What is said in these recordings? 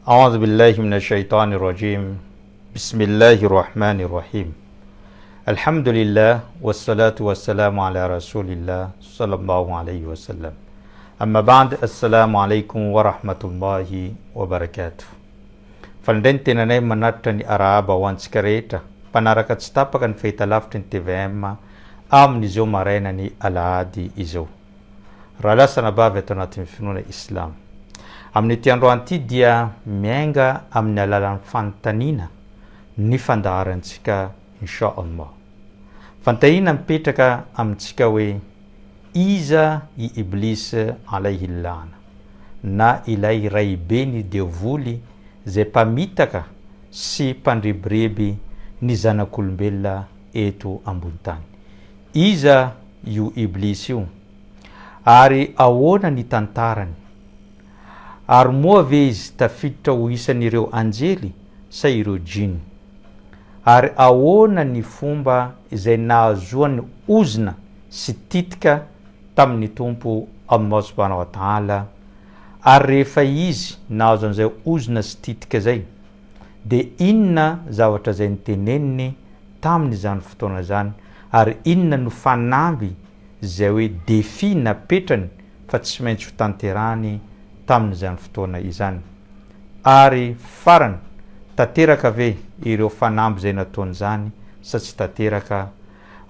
Aouzu billahi mina shaytani rajim Bismillahi rahmani rahim Alhamdulillah wassalatu wassalamu ala rasulillah sallallahu alayhi wa sallam Amma ba'd Assalamu alaikum wa rahmatullahi wa barakatuh Faly indray ny tenanay manatitra ny arahaba ho antsika rehetra mpanaraka tsy tapaka ny fahitalavitry ny tvm amin'izao marainan'ny alahady izao. Rahalahy sy anabavy ato anatin'ny finoana Islamo. Amin'ity androany ity dia miainga amin'ny alalan'ny fanontaniana ny fandaharantsika Insha Allah. Fanontaniana mipetraka amintsika hoe iza i Iblis alayhi lana na ilay raiben'ny devoly izay mpamitaka sy mpandrebireby ny zanak'olombelona eto ambony tany. Iza io Iblis io? Ary ahoana ny tantarany? Ary moa ve izy tafiditra ho isan'ireo anjely sa ireo djiny? Ary ahoana ny fomba izay nahazoany ozona sy titika tamin'ny Tompo Allah subhanahu wa ta'ala? Ary rehefa izy nahazo an'izay ozona sy titika izay, dia inona zavatra izay noteneniny tamin'izany fotoana izany ary inona no fanamby izay hoe défi napetrany fa tsy maintsy ho tanterahany tamin'izany fotoana izany? Ary farany, tanteraka ve ireo fanamby izay nataony izany sa tsy tanteraka?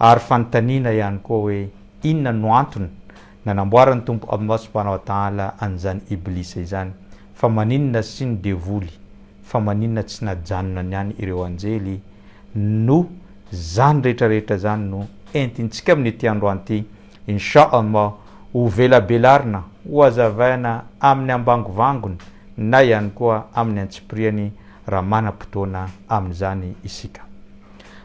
Ary fanontaniana ihany koa hoe inona no antony nanamboaran'ny Tompo Allah subhanahu wa ta'ala an'izany Iblis izany? Fa maninona sy ny devoly fa maninona tsy najanona ny any ireo anjely no zany rehetra rehetra zany no entintsika amin'ity androany ity Insha Allah ho velabelarina ho hazavaina amin'ny ambangovangony na ihany koa amin'ny antsipiriany raha manam-potoana amin'izany isika.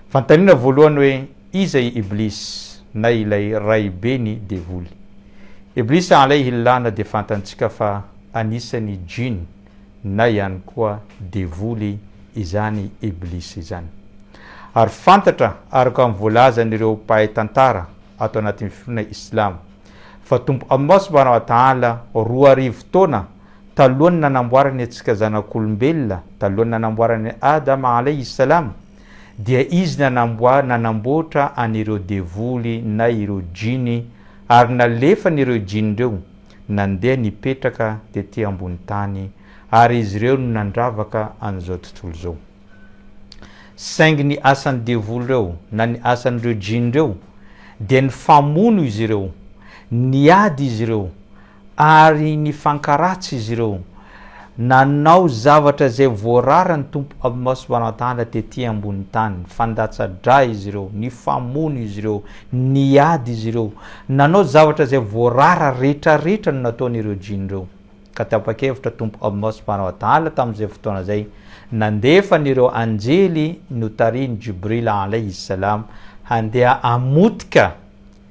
Fanontaniana voalohany hoe iza i Iblis na ilay raiben'ny devoly? Iblis alayhi lana dia fantantsika fa anisan'ny djinn na ihany koa devoly izany Iblis izany. Ary fantatra araka ny voalazan'ireo mpahay tantara ato anatin'ny finoana Islamo fa Tompo Allah subhanahu wa ta'ala 2000 taona talohan'ny nanamboarany antsika zanak'olombelona, talohan'ny nanamboarany an'i Adam alayhi salam dia Izy nanamboa nanamboatra an'ireo devoly na ireo djiny ary nalefany ireo djiny ireo nandeha nipetraka tety ambony tany ary izy ireo no nandravaka an'izao tontolo izao. Saingy ny asan'ny devoly ireo na ny asan'ireo djiny ireo dia nifamono izy ireo, niady izy ireo ary nifankaratsy izy ireo, nanao zavatra izay voararan'ny Tompo Allah subhanahu wa ta'ala tety ambony tany, nifandatsa-drà izy ireo, nifamono izy ireo, niady izy ireo, nanao zavatra izay voarara retraretra no nataon'ireo djiny ireo. Ka tapa-kevitra Tompo Allah subhanahu wa ta'ala tamin'izay fotoana izay, nandefa an'ireo anjely notarihin'i Jibril alayhi salam handeha hamotika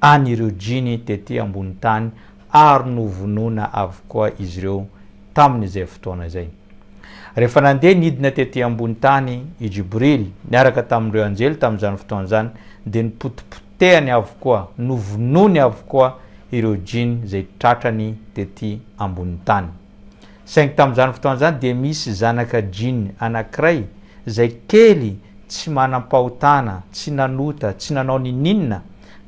an'ireo djiny tety ambony tany ary novonoina avokoa izy ireo tamin'izay fotoana izay. Rehefa nandeha nidina tety ambony tany i Jibril niaraka tamin'ireo anjely tamin'izany fotoana izany dia nopotipotehany avokoa, novonoiny avokoa ireo djiny izay tratrany tety ambony tany. Saingy tamin'izany fotoana izany dia misy zanaka djiny anankiray izay kely tsy manam-pahotana, tsy nanota, tsy nanao n'ininona,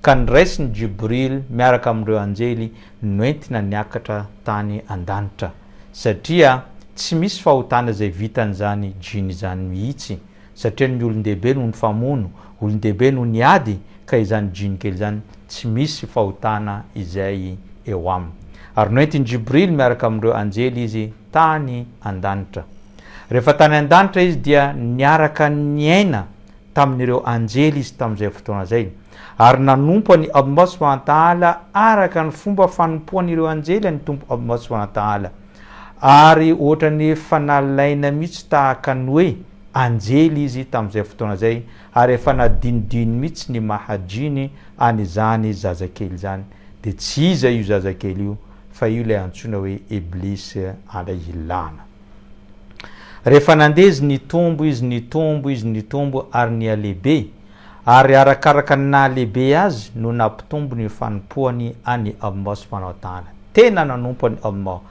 ka noraisin'i Jibril miaraka amin'ireo anjely noentina niakatra tany an-danitra, satria tsy misy fahotana izay vitan'izany djiny izany mihitsy, satria ny olon-dehibe no nifamono, olon-dehibe no niady, ka izany djiny kely izany tsy misy fahotana izay eo aminy. Ary noentin'i Jibril miaraka amin'ireo anjely izy tany an-danitra. Rehefa tany an-danitra izy dia niaraka niaina tamin'ireo anjely izy tamin'izay fotoana izay, ary nanompo an'i Allah subhanahu wa ta'ala araka ny fomba fanompoan'ireo anjely an'i Tompo Allah subhanahu wa ta'ala, ary ohatran'ny efa nalaina mihitsy tahaka ny hoe anjely izy tamin'izay fotoana izay, ary efa nadinodino mihitsy ny maha djiny an'izany zazakely izany, dia tsy iza io zazakely io fa io ilay antsoina hoe Iblis alayhi lana. Rehefa nandeha izy nitombo izy, nitombo izy, nitombo ary nihalehibe, ary arakaraka ny nahalehibe azy no nampitombo ny fanompoany an'i Allah subhanahu wa ta'ala. Tena nanompo an'i Allah.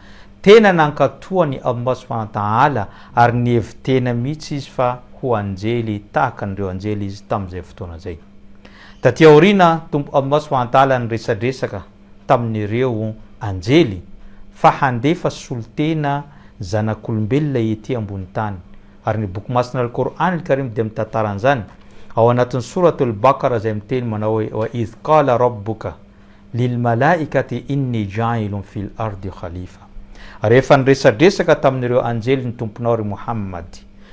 Tena nankatoa an'i Allah subhanahu wa ta'ala ary nihevi-tena mihitsy izy fa ho anjely tahaka an'ireo anjely izy tamin'izay fotoana izay. Taty aoriana, Tompo Allah subhanahu wa ta'ala niresadresaka tamin'ireo anjely fa handefa solontena zanak'olombelona ety ambony tany. Ary ny boky masina Al-Qur'an Al-Karim dia mitantara an'izany ao anatin'ny Sourate Al-Baqarah izay miteny manao hoe, Wa idh qala rabbuka lil malaikati inni ja'ilun fil ardi khalifa. Rehefa niresadresaka tamin'ireo anjely ny Tomponao ry Muhammad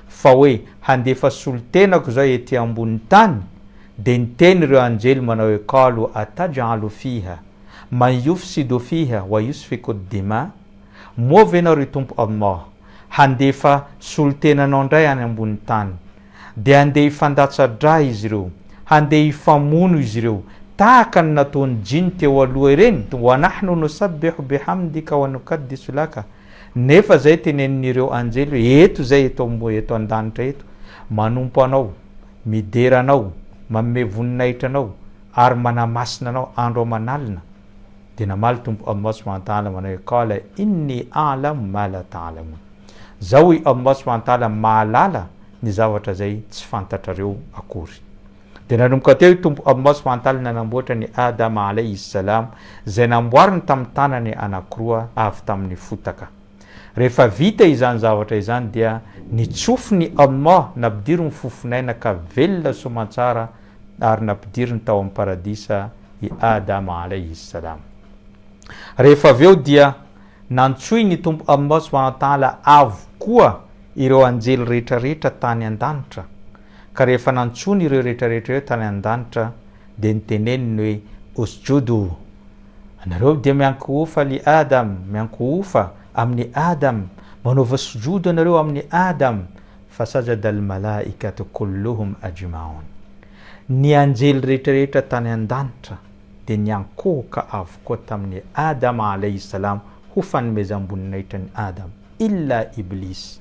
fa hoe handefa solontenako izao ety ambony tany dia niteny ireo anjely manao hoe qalu ataj'alu fiha man yufsidu fiha wa yusfiku ad-dima Moa ve ianao ry Tompo Allah handefa solontenanao indray any ambony tany Dia handeha hifandatsa-drà izy ireo, handeha hifamono izy ireo, tahaka ny nataon'ny jiny teo aloha ireny, wa nahnu nusabbihu bihamdika wa nukaddisu laka, nefa izay tenenin'ireo anjely hoe, eto izay eto eto an-danitra eto, manompo Anao, midera Anao, manome voninahitra Anao, ary manamasina Anao andro aman'alina. Dia namaly Tompo Allah subhanahu wa ta'ala manao hoe, Qala inni a'lamu ma la ta'lamun. Zaho i Allah subhanahu wa ta'ala mahalala ny zavatra izay tsy fantatrareo akory. Dia nanomboka teo i Tompo Allah subhanahu wa ta'ala nanamboatra an'i Adam alayhi salam izay namboariny tamin'ny tanany anankiroa avy tamin'ny fotaka. Rehefa vita izany zavatra izany dia nitsofiny Allah nampidiriny fofon'aina ka velona soamantsara ary nampidiriny tao amin'ny paradisa i Adam alayhi salam. Rehefa avy eo dia Nantsoin' ny Tompo Allah subhanahu wa ta'ala avokoa ireo anjely rehetrarehetra tany an-danitra, ka rehefa nantsoiny ireo rehetrarehetra ireo tany an-danitra dia niteneniny hoe, Usjudu, anareo dia miankohofa li Adam, miankohofa amin'i Adam, manaova sujudu anareo amin'i Adam, fasajada al-malaikatu kulluhum ajma'un. Ny anjely rehetrarehetra tany an-danitra dia niankohoka avokoa tamin'i Adam alayhi salam ho fanomezam-boninahitra an'i Adam, illa Iblis,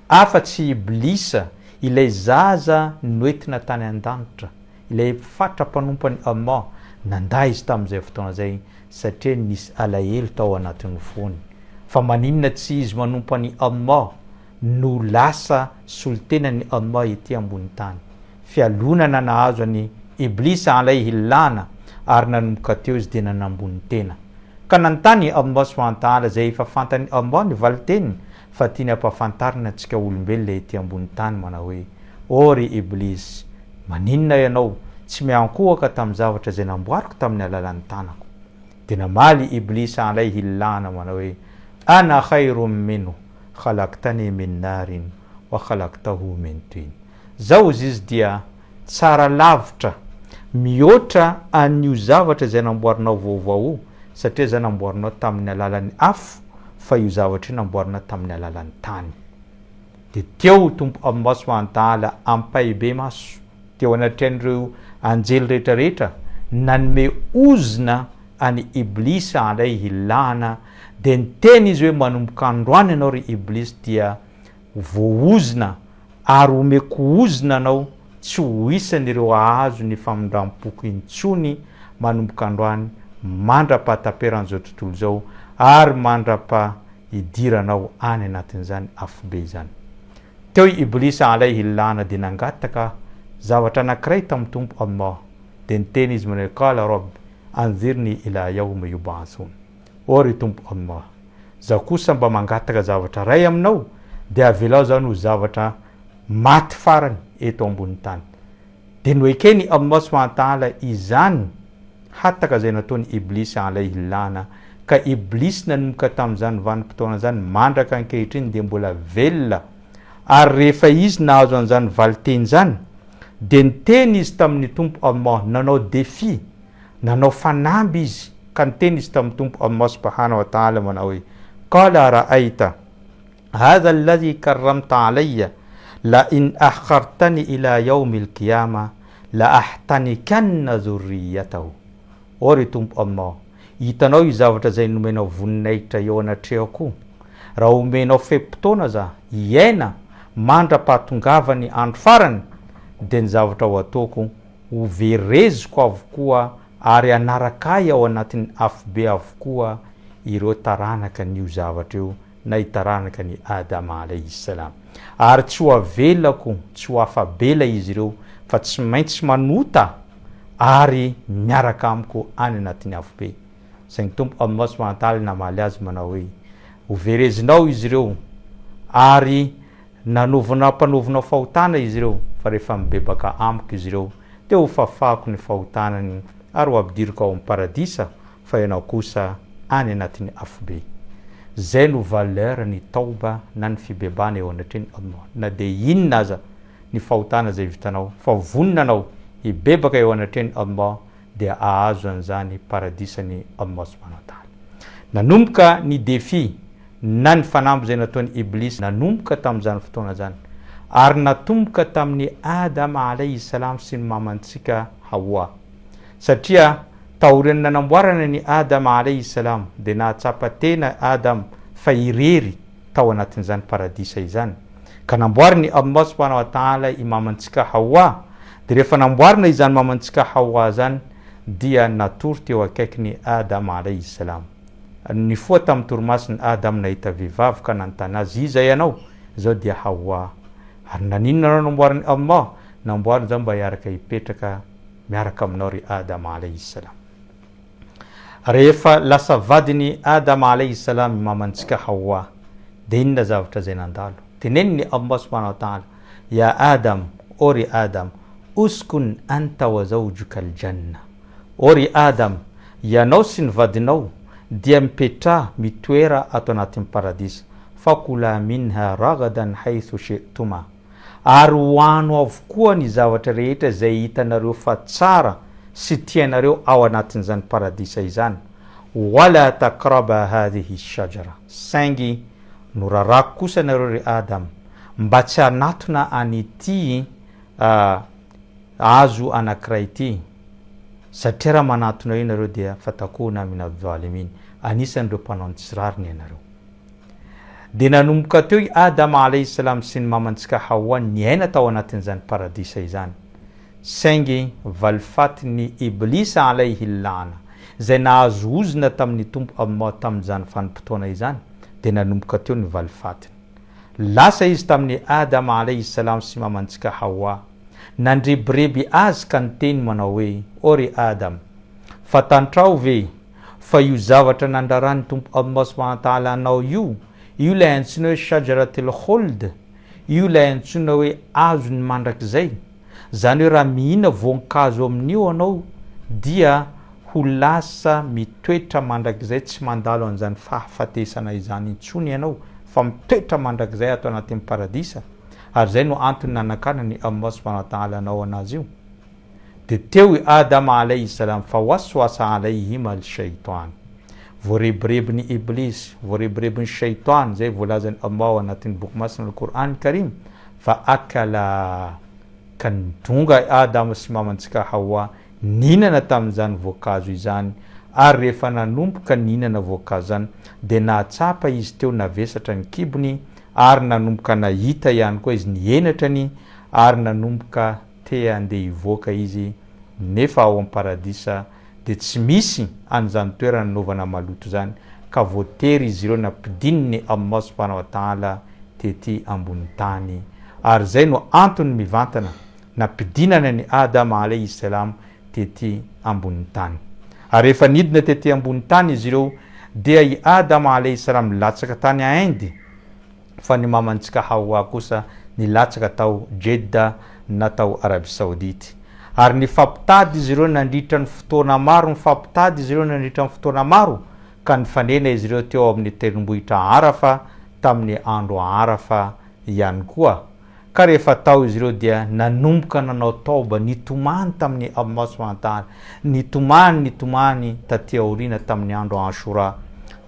afa-tsy Iblisa ilay zaza noentina tany an-danitra, ilay fatra-mpanompo an'i Allah, nandà izy tamin'izay fotoana izay satria nisy alahelo tao anatin'ny fony, fa maninona tsy izy manompo an'i Allah no lasa solontenan'i Allah ety ambony tany. Fialonana nahazo an'i Iblis alayhi l-lana ary nanomboka teo izy dia nanambony tena. Ka nanontany i Allah subhanahu wa ta'ala izay efa fantan'i Allah ny valin-teniny fa tiany hampafantarina antsika olombelona ety ambony tany manao hoe, Ô ry Iblis! Maninona ianao tsy miankohoka tamin'ny zavatra izay namboariko tamin'ny alalan'ny tanako? Dia namaly i Iblis alayhi l-lana manao hoe, Ana khayrun minhu khalaqtani min narin wa khalaqtahu min tin. Zao ozy izy dia tsara lavitra mihoatra an'io zavatra izay namboarinao vaovao io satria za namboarinao tamin'ny alalan'ny afo fa io zavatra io namboarina tamin'ny alalan'ny tany. Dia teo Tompo Allah subhanahu wa ta'ala ampahibemaso teo anatrehan'ireo anjely rehetra rehetra nanome ozona an'i Iblis alayhi la'ana dia niteny izy hoe manomboka androany ianao ry Iblis dia voaozona ary omeko ozona anao tsy ho isan'ireo hahazo ny famindram-poko intsony manomboka androany mandra-pahataperan'izao tontolo izao ary mandra-pahidiranao any anatin'izany afobe izany. Teo i Iblis alayhi l-la'na dia nangataka zavatra anankiray tamin'ny Tompo Allah, dia niteny izy manao hoe, Qala Rabb, anzirni ila yawmi yub'athun. Ô ry Tompo Allah! Zaho kosa mba mangataka zavatra iray aminao, dia avelao izany ho zavatra maty farany eto ambony tany. Dia noeken'i Allah subhanahu wa ta'ala izany hataka izay nataon'i Iblis alayhi l-la'na, ka Iblis nanomboka tamin'izany vanim-potoana izany mandraka ankehitriny dia mbola velona, ary rehefa izy nahazo an'izany valin-teny izany, dia niteny izy tamin'ny Tompo Allah, nanao défi, Nanao fanamby izy ka niteny izy tamin'ny Tompo Allah subhanahu wa ta'ala manao hoe, Qala ara'ayta hadha alladhi karramta alayya la in akhartani ila yawmi al-qiyama la ahtanikanna dhurriyyatahu. Ô ry Tompo Allah, hitanao io zavatra izay nomenao voninahitra eo anatrehako io, raha omenao fe-potoana za hiaina mandra-pahatongavan'ny andro farany dia ny zavatra ho ataoko Ho vereziko avokoa ary hanaraka ahy ao anatin'ny afobe avokoa ireo taranaka an'io zavatra io. na i taranaka an'i Adam 'alayhi salam. Ary tsy ho avelako, tsy ho afa-bela izy ireo fa tsy maintsy manota ary miaraka amiko any anatin'ny afobe. Saingy Tompo Allah subhanahu wa ta'ala namaly azy manao hoe, Ho verezinao izy ireo ary nanaovanao ampanaovinao fahotana izy ireo fa rehefa mibebaka amiko izy ireo dia ho fafako ny fahotanany ary ho ampidiriko ao amin'ny paradisa fa ianao kosa any anatin'ny afobe. Zay no valeur ny taoba na ny fibebahana eo anatrehan'i Allah. Na dia inona aza ny fahotana izay vitanao fa vonona anao hibebaka eo anatrehan'i Allah dia ahazo an'izany paradisan'i Allah subhanahu wa ta'ala. Nanomboka ny défi na ny fanamby izay nataon'i Iblis nanomboka tamin'izany fotoana izany ary natomboka tamin'i Adam alayhi salam sy ny mamantsika Hawa. Satria taorian'ny nanamboarana an'i Adam alayhi salam dia nahatsapa tena Adam fa irery tao anatin'izany paradisa izany. Ka namboarin'i Allah subhanahu wa ta'ala i mamantsika Hawa, dia rehefa namboarina izany mamantsika Hawa izany dia natory teo akaikin'i Adam alayhi salam. Nifoha tamin'ny torimasony Adam nahita vehivavy ka nanontany azy, Iza ianao? Izaho dia Hawa. Ary naninona anao namboarin'i Allah? Namboariny izaho mba hiaraka hipetraka miaraka aminao ry Adam alayhi salam. Rehefa lasa vadin'i Adam alayhi salam i mamantsika Hawa, dia inona zavatra izay nandalo? Tenenin'i Allah subhanahu wa ta'ala, Ya Adam, ô ry Adam, uskun anta wa zawjuka al-jannah. Ô ry Adam, ianao sy ny vadinao dia mipetraha, mitoera ato anatin'ny paradisa, fakula minha ragadan haythu shi'tuma. Ary hohano avokoa ny zavatra rehetra izay hitanareo fa tsara sy tianareo ao anatin'izany paradisa izany, wala taqraba hadhihi shajara, saingy norarako kosa nareo ry Adam mba tsy hanatona an'ity hazo anankiray ity, satria raha manatona io nareo dia fatakuna minadh-dhalimin, anisan'ireo mpanao ny tsy rariny ianareo. Dia nanomboka teo i Adam alayhi salam sy ny mamantsika Hawa niaina tao anatin'izany paradisa izany. Saingy valifatin'ny Iblis alayhi la'na, izay nahazo ozona tamin'ny Tompo Allah tamin'izany vanim-potoana izany, dia nanomboka teo ny valifatiny. Lasa izy tamin'i Adam alayhi salam sy mamantsika Hawa, nandrebireby azy ka niteny manao hoe, O ry Adam! Fantantrao ve Fa io zavatra nandraran'ny Tompo Allah subhanahu wa ta'ala anao io, io ilay antsoina hoe shajaratil khuld, io ilay antsoina hoe hazon'ny mandrakizay, izany hoe raha mihina voankazo amin'io anao dia ho lasa mitoetra mandrakizay tsy mandalo an'izany fahafatesana izany intsony ianao fa mitoetra mandrakizay ato anatin'ny paradisa, ary izay no antony nanakanan'i Allah subhanahu wa ta'ala anao anazy io. Dia teo i Adam alayhi salam, fawaswasa alayhima al-shaytan. Voarebirebin'i Iblis, voarebirebin'ny shaytan, izay voalazan'i Allah ao anatin'ny boky masina al-Qur'an al-Karim, fa akala, ka tonga i Adam sy mamantsika Hawa nihinana tamin'izany voankazo izany, ary rehefa nanomboka nihinana voankazo izany, dia nahatsapa izy teo navesatra ny kibony, ary nanomboka nahita ihany koa izy ny henatrany, ary nanomboka te handeha hivoaka izy nefa ao am paradisa dia tsy misy an'izany toerana nanaovana maloto izany ka voatery izy ireo nampidininy Allah subhanahu wa ta'ala tety ambony tany ary izay no antony mivantana nampidinana an'i Adam alayhi salam tety ambony tany ary rehefa nidina tety ambony tany izy ireo dia i Adam alayhi salam nilatsaka tany Inde fa ny mamantsika Hawa kosa nilatsaka tao Jeddah na tao Arabie Saoudite. Ary nifampitady izy ireo nandritra ny fotoana maro, nifampitady izy ireo nandritra ny fotoana maro, ka nifanena izy ireo teo amin'ny tendrombohitra Arafa tamin'ny andro Arafa ihany koa. Ka rehefa tao izy ireo dia nanomboka nanao taoba, nitomany tamin'i Allah subhanahu wa ta'ala, nitomany, nitomany taty aoriana tamin'ny andro Ashura.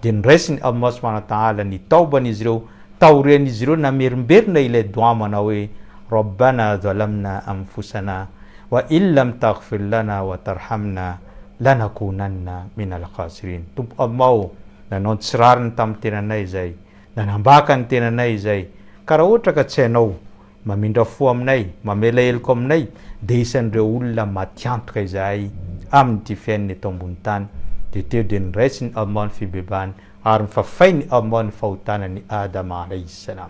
Dia noraisin'i Allah subhanahu wa ta'ala ny taoban'izy ireo, taorian'izy ireo namerimberina ilay doa manao hoe, Rabbana zalamna anfusana wa illam taghfir lana wa tarhamna lanakunanna minal khasirin. Tompo Allah ô, nanao ny tsy rariny tamin'ny tenanay izay, Nanambaka ny tenanay izay, ka raha ohatra ka tsy hainao, mamindra fo aminay, mamela heloka aminay, dia isan'ireo olona matiantoka izahay amin'ity fiainana eto ambony tany. Dia teo dia noraisin'i Allah ny fibebahany ary nofafain'i Allah ny fahotana an'i Adama alayhi salam.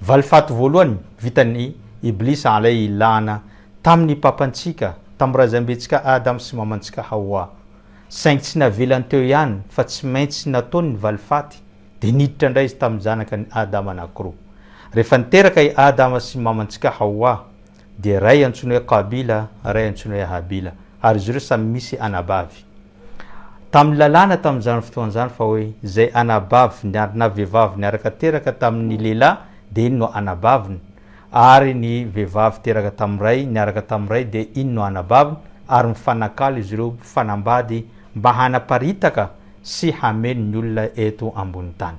Valifaty voalohany vitan'i Iblis alayhi la'ana tamin'ny papantsika, tamin'ny razambentsika Adam sy mamantsika Hawa. Saingy tsy navelany teo ihany fa tsy maintsy nataony ny valifaty dia niditra indray izy tamin'ny zanaka ny Adam anankiroa. Rehefa niteraka i Adama sy mamantsika Hawa dia iray antsoina hoe Kabila, iray antsoina hoe Habila ary izy ireo samy misy anabavy. Tamin'ny lalàna tamin'izany fotoana izany fa hoe izay anabavy na vehivavy niaraka teraka tamin'ny lehilahy dia iny no anabaviny ary ny vehivavy teraka tamin'ny ray niaraka tamin'ny ray dia iny no anabaviny ary mifanakalo izy ireo mpifanambady mba hanaparitaka sy hameno ny olona eto ambony tany.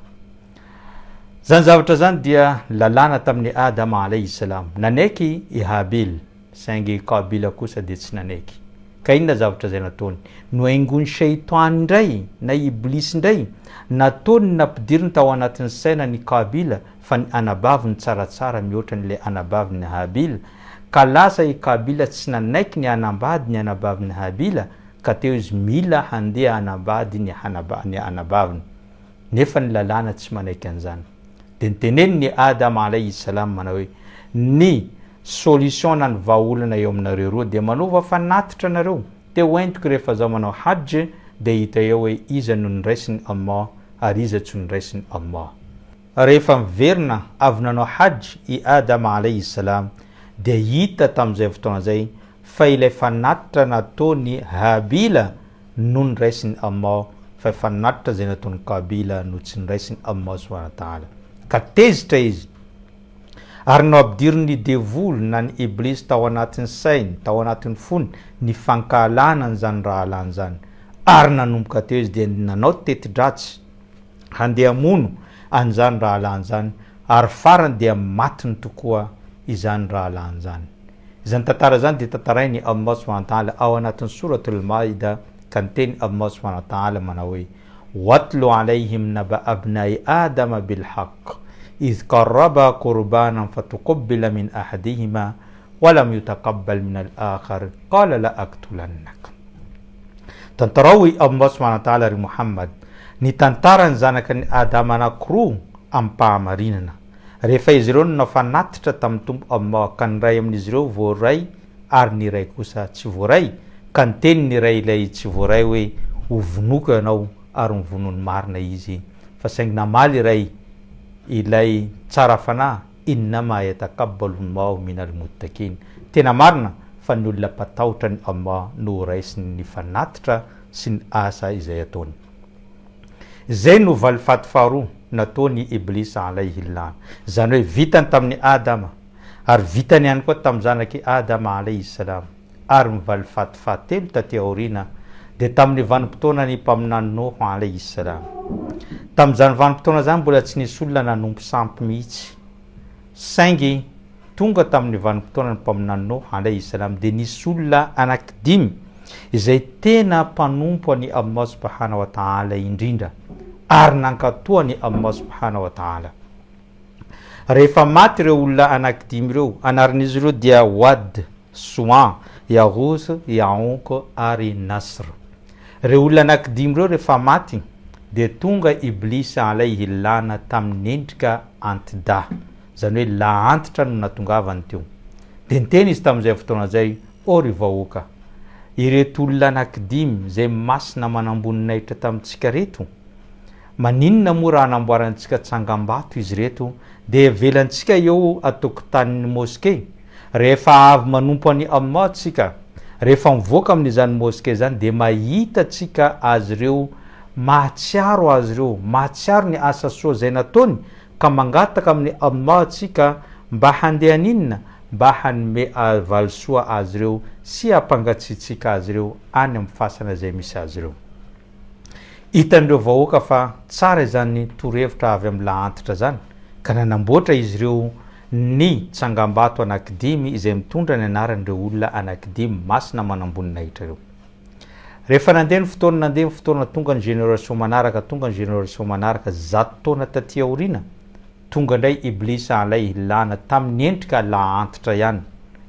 Izany zavatra izany dia lalàna tamin'i Adama alayhi salam. Nanaiky i Habil, saingy i Kabila kosa dia tsy nanaiky. Ka inona zavatra izay nataony? Nohaingoin'i Shaytan indray, na i Iblis indray, nataony nampidiriny tao anatin'ny sainan'i Kabila fa ny anabaviny tsaratsara mihoatra an'ilay anabavin'i Habil, ka lasa i Kabila tsy nanaiky ny hanambady ny anabavin'i Habila, ka teo izy mila handeha hanambady ny ny anabaviny. Nefa ny lalàna tsy manaiky an'izany. Dia niteneniny i Adam alayhi salam manao hoe, ny solution na ny vahaolana eo aminareo roa dia manaova fanatitra nareo, dia ho entiko rehefa zaho manao Hajj dia hita eo hoe iza no noraisin'i Allah ary iza tsy noraisin'i Allah. Rehefa miverina avy nanao Hajj i Adam alayhi salam dia hita tamin'izay fotoana izay fa ilay fanatitra nataon'i Habila no noraisin'i Allah fa fanatitra izay nataon'i Kabila no tsy noraisin'i Allah subhanahu wa ta'ala. Ka tezitra izy ary nampidirin'ny devoly na ny Iblis tao anatin'ny sainy, tao anatin'ny fony ny fankahalana an'izany rahalahiny izany ary nanomboka teo izy dia nanao teti-dratsy handeha hamono an'izany rahalahiny izany ary farany dia matiny tokoa izany rahalahiny izany. Izany tantara izany dia tantarain'i Allah subhanahu wa ta'ala ao anatin'ny Souratul Maïda ka niteny Allah subhanahu wa ta'ala manao hoe, Watlu alayhim naba'a abna'i Adama bil haqq, idh qarraba qurbanan fatuqubbila min ahadihima wa lam yutaqabbal min al-akhar qala la aqtulannak. Tantarao i Allah subhanahu wa ta'ala ry Muhammad ny tantaran'ny zanakan'i Adama anankiroa amim-pahamarinana. Rehefa izy ireo no nafanatitra tamin'ny Tompo Allah ka ny iray amin'izy ireo voaray ary ny iray kosa tsy voaray, ka niteny ny iray ilay tsy voaray hoe, Ho vonoiko ianao ary ho vonoiny marina izy. Fa saingy namaly iray ilay tsara fanahy, Innama yatakabbalu Allahu minal muttakin. Tena marina fa ny olona mpatahotra an'i Allah no ho raisiny ny fanatitra sy ny asa izay ataony. Izay no valifaty faharoa nataon' i Iblis alayhi lana. Izany hoe vitany tamin' i Adama, ary vitany ihany koa tamin'ny zanak' i Adama alayhi salam, ary ny valifaty fahatelo taty aoriana dia tamin' ny vanim-potoanan' i Mpaminany Noho alayhi salam. Tamin' izany vanim-potoana izany mbola tsy nisy olona nanompo sampy mihitsy. Saingy tonga tamin'ny vanim-potoanan'ny Mpaminany Noa, alaihi salam, dia nisy olona anankidimy izay tena mpanompo an'i Allah subhana wa ta'ala indrindra ary nankatoa an'i Allah subhana wa ta'ala. Rehefa maty ireo olona anankidimy ireo, anaran'izy ireo dia Wad, Suwa, Yaghuth, Ya'uq ary Nasr. Ireo olona anankidimy ireo rehefa maty dia tonga Iblis alaihi lana tamin'ny endrika anti-dahy, izany hoe lahy antitra no natongavany teo. Dia niteny izy tamin'izay fotoana izay, Ô ry vahoaka! Ireto olona anankidimy izay masina manamboninahitra tamintsika ireto, maninona moa raha anamboarantsika tsangambato izy ireto dia avelantsika eo an-tokotanin'ny moske? Rehefa avy manompo an'i Allah tsika, rehefa mivoaka amin'izany moske izany dia mahita tsika azy ireo, mahatsiaro azy ireo, mahatsiaro ny asa soa izay nataony ka mangataka amin'i Allah tsika mba handeha haninona? Mba hanome valisoa azy ireo sy hampangatsiatsiaka azy ireo any amin'ny fasana izay misy azy ireo. Hitan'ireo vahoaka fa tsara izany torohevitra avy amin'ny lahantitra izany ka nanamboatra izy ireo ny tsangambato anankidimy izay mitondra ny anaran'ireo olona anankidimy masina manamboninahitra ireo. Rehefa nandeha ny fotoana, nandeha ny fotoana, tonga ny génération manaraka, tonga ny génération manaraka, zato taona taty aoriana, tonga indray Iblis alayhi lana tamin'ny endrika lahantitra ihany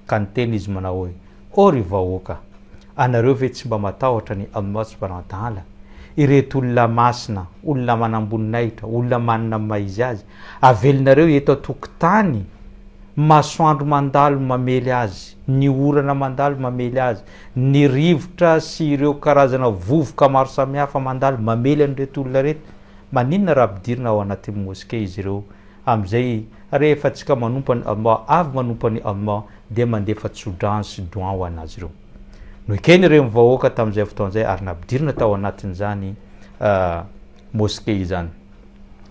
ka niteny izy manao hoe, Ô ry vahoaka! Anareo ve tsy mba matahotra an'i Allah subhanahu wa ta'ala? Ireto olona masina, olona manam-boninahitra, olona manana ny maha izy azy, avelinareo eto an-tokotany, masoandro mandalo mamely azy, ny orana mandalo mamely azy, ny rivotra sy ireo karazana vovoka maro samihafa mandalo mamely an'ireto olona ireto, maninona raha ampidirina ao anatin'ny moske izy ireo amin'izay rehefa tsika manompo an'i Allah, avy manompo an'i Allah dia mandefa tsodrano sy doan ho an'azy ireo. Noekeny ireo vahoaka tamin'izay fotoana izay ary nampidirina tao anatin'izany moske izany.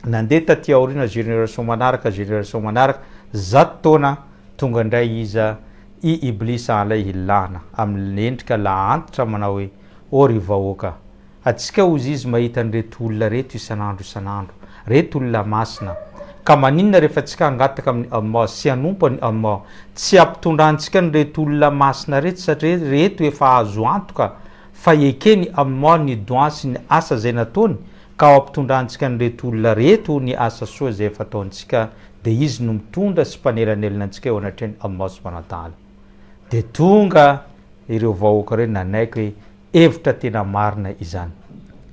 Nandeha taty aoriana génération manaraka, génération manaraka, zato taona tonga indray iza i Iblis alayhi lana amin'ny endrika laha-antitra manao hoe, Ô ry vahoaka! Atsika hozy izy mahita an'ireto olona reto isan'andro isan'andro, reto olona masina. Ka maninona rehefa tsika hangataka amin'i Allah sy hanompo an'i Allah, tsy hampitondrantsika an'ireto olona masina reto satria reto efa azo antoka fa eken'i Allah ny doua sy ny asa izay nataony ka ao hampitondrantsika an'ireto olona reto ny asa soa izay efa ataontsika dia izy no mitondra sy mpanelanelana antsika eo anatrehan'i Allah subhanahu wa ta'ala. Dia tonga ireo vahoaka ireo nanaiky hoe Hevitra tena marina izany.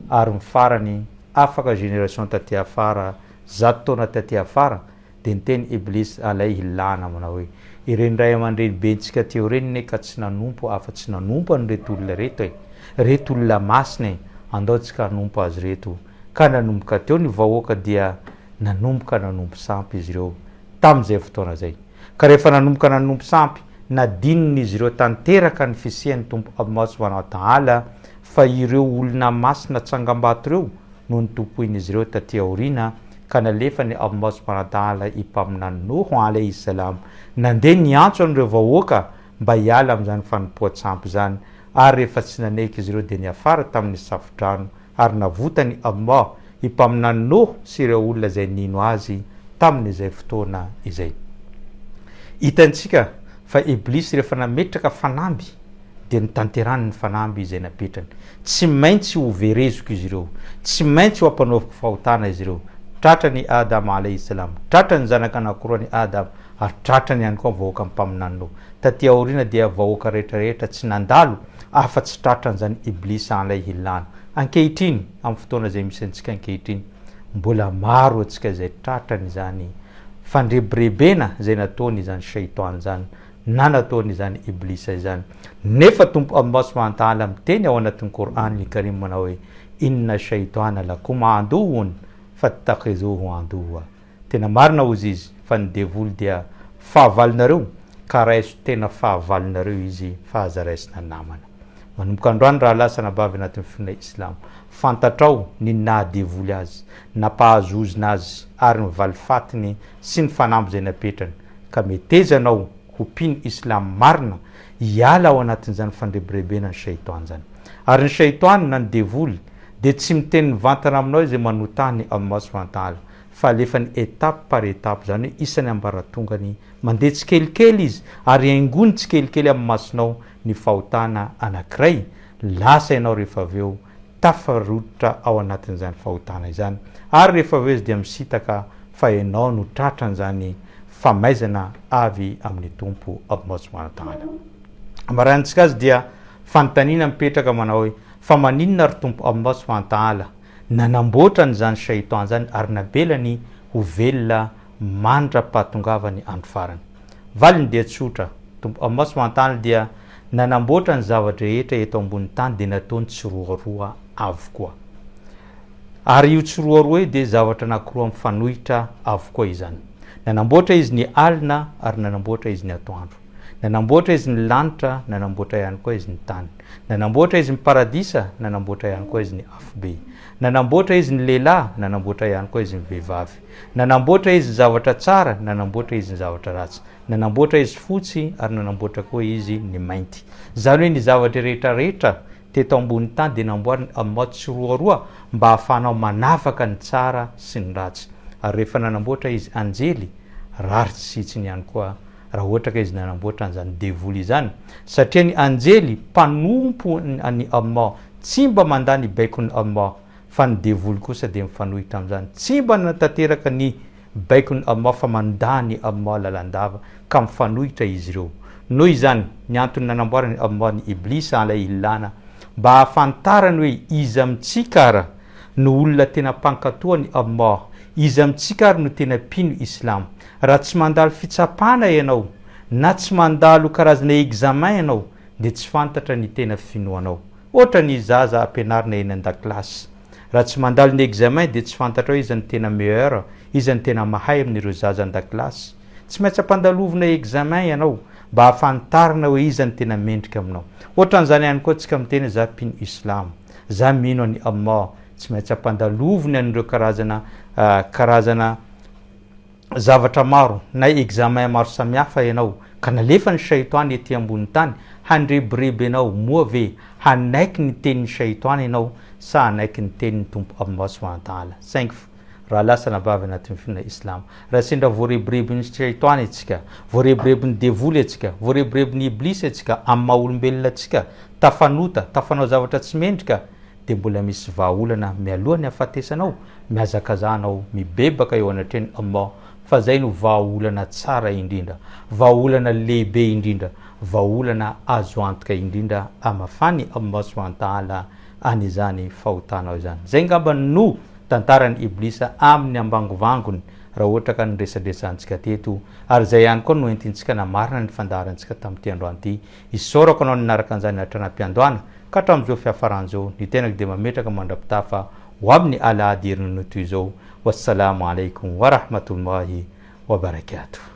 Ary ny farany, afaka génération taty afara, zato taona taty afara, dia niteny Iblis alayhi la'na manao hoe, ireny ray aman-dreny bentsika teo ireny ne ka tsy nanompo afa tsy nanompo an'ireto olona ireto e! Ireto olona masina e! Andao tsika hanompo azy ireto. Ka nanomboka teo ny vahoaka dia nanomboka nanompo sampy izy ireo tamin'izay fotoana izay. Ka rehefa nanomboka nanompo sampy, nadinin'izy ireo tanteraka ny fisian'ny Tompo Allah subhanahu wa ta'ala fa ireo olona masina tsangambato ireo no notompoin'izy ireo taty aoriana ka nalefan'i Allah subhanahu wa ta'ala i Mpaminany Noho alayhi salam nandeha niantso an'ireo vahoaka mba hiala amin'izany fanompoan-tsampy izany ary rehefa tsy nanaiky izy ireo dia niafara tamin'ny safo-drano ary navotan'i Allah i Mpaminany Noho sy ireo olona izay nino azy tamin'izay fotoana izay. Hitantsika fa Iblisy rehefa nametraka fanamby dia notanterahany ny fanamby izay napetrany. Tsy maintsy ho vereziko izy ireo, tsy maintsy ho ampanaoviko fahotana izy ireo. Tratrany i Adam alayhi salam, tratra ny zanaka anankiroan'i Adam ary tratrany ihany koa ny vahoakan'ny Mpaminany Noho. Taty aoriana dia vahoaka rehetra rehetra tsy nandalo afa-tsy tratran'izany Iblis alayhi lana. Ankehitriny, amin'ny fotoana izay misy antsika ankehitriny, mbola maro antsika izay tratran'izany fandrebirebena izay nataony izany shaytan izany na nataony izany Iblis izany. Nefa Tompo Allah subhanahu wa ta'ala miteny ao anatin'ny Qur'an al-Karim manao hoe, Inna shaytana lakum aduwwun fattakhidhuhu aduwwa. Tena marina hozy izy fa ny devoly dia fahavalonareo ka raiso tena fahavalonareo izy fa aza raisina namana. Manomboka androany rahalahy sy anabavy anatin'ny finoana islamo, fantatrao ny naha devoly azy, nampahazo ozona azy ary ny valifatiny sy ny fanamby izay napetrany ka meteza anao ho mpino islamo marina hiala ao anatin'izany fandrebirebena ny shaytan izany. Ary ny shaytan na ny devoly dia tsy miteny mivantana aminao izay manota ny Allah subhanahu wa ta'ala fa alefany étape par étape, izany hoe isany ambaratongany, mandeha tsikelikely izy ary haingony tsikelikely amin'ny masonao ny fahotana anankiray, lasa ianao rehefa avy eo tafarototra ao anatin'izany fahotana izany ary rehefa avy eo izy dia misintaka fa ianao no tratran'izany famaizana avy amin'ny Tompo Allah subhanahu wa ta'ala. Ambarantsika azy dia fanontaniana mipetraka manao hoe fa maninona ry Tompo Allah subhanahu wa ta'ala Nanamboatra an'izany Shaytan izany ary nabelany ho velona mandra-pahatongavany andro farany. Valiny dia tsotra, Tompo Allah subhanahu wa ta'ala dia nanamboatra ny zava-drehetra eto ambony tany dia nataony tsiroaroa avokoa. Ary io tsiroaroa io dia zavatra anankiroa mifanohitra avokoa izany. Nanamboatra Izy ny alina ary nanamboatra Izy ny atoandro. Nanamboatra Izy ny lanitra, nanamboatra ihany koa Izy ny tany. Nanamboatra Izy ny paradisa, nanamboatra ihany koa Izy ny afobe. Nanamboatra Izy ny lehilahy, nanamboatra ihany koa Izy ny vehivavy. Nanamboatra Izy ny zavatra tsara, nanamboatra Izy ny zavatra ratsy. Nanamboatra Izy fotsy ary nanamboatra koa Izy ny mainty. Izany hoe ny zavatra rehetra rehetra teto ambony tany dia namboariny Allah tsiroaroa mba hahafahanao manavaka ny tsara sy ny ratsy. Ary rehefa nanamboatra Izy anjely, rariny sy hitsiny ihany koa raha ohatra ka izy nanamboatra an'izany devoly izany, satria ny anjely mpanompo an'i Allah tsy mba mandà ny baikon'i Allah, fa ny devoly kosa dia mifanohitra amin'izany, tsy mba nanatanteraka ny baikon'i Allah fa mandà an'i Allah lalandava, ka mifanohitra izy ireo. Noho izany, ny antony nanamboaran'i Allah ny Iblis alayhi lana, mba hahafantarany hoe iza amintsika ara no olona tena mpankato an'i Allah, iza amintsika ary no tena mpino Islamo. Raha tsy mandalo fitsapana ianao, na tsy mandalo karazana examen ianao, dia tsy fantatra ny tena finoanao. Ohatra ny zaza ampianarina eny an-dakilasy. Raha tsy mandalo ny examen dia tsy fantatrao iza no tena meilleur, iza no tena mahay amin'ireo zaza an-dakilasy. Tsy maintsy ampandalovina examen ianao mba hahafantarana hoe iza no tena mendrika aminao. Ohatran'izany ihany koa tsika miteny hoe za mpino islam, za mino an'i Allah, tsy maintsy ampandalovina an'ireo karazana karazana zavatra maro na examen maro samihafa ianao ka nalefan'ny shaitany ety ambony tany handrebireby anao, moa ve hanaiky ny tenin'ny shaitany ianao sa hanaiky ny tenin'ny Tompo Allah subhanahu wa ta'ala? Saingy raha lasa anabavy anatin'ny finoana islam, raha sendra voarebirebin'ny shaitany antsika, voarebirebin'ny devoly antsika, voarebirebin'ny iblis antsika amin'ny maha olombelona antsika, tafanota, tafanao zavatra tsy mendrika, dia mbola misy vahaolana mialoha ny hahafatesanao, mihazakazaha anao mibebaka eo anatrehan'i Allah fa zay no vahaolana tsara indrindra, vahaolana lehibe indrindra, vahaolana azo antoka indrindra hamafan'i Allah subhanahu wa ta'ala an'izany fahotanao izany. Zay ngamba no tantaran'i Iblisa amin'ny ambangovangony raha ohatra ka niresadresantsika teto ary zay ihany koa no entintsika namarana ny fandaharantsika tamin'ity androany ity. Isaorako anao nanaraka an'izany hatrany am-piandohana ka hatramin'izao fiafarany izao. Ny tenako dia mametraka mandra-pitafa ho amin'ny alahady herinandro toy izao. Wassalamo alaikum warahmatullahi wabarakatuh.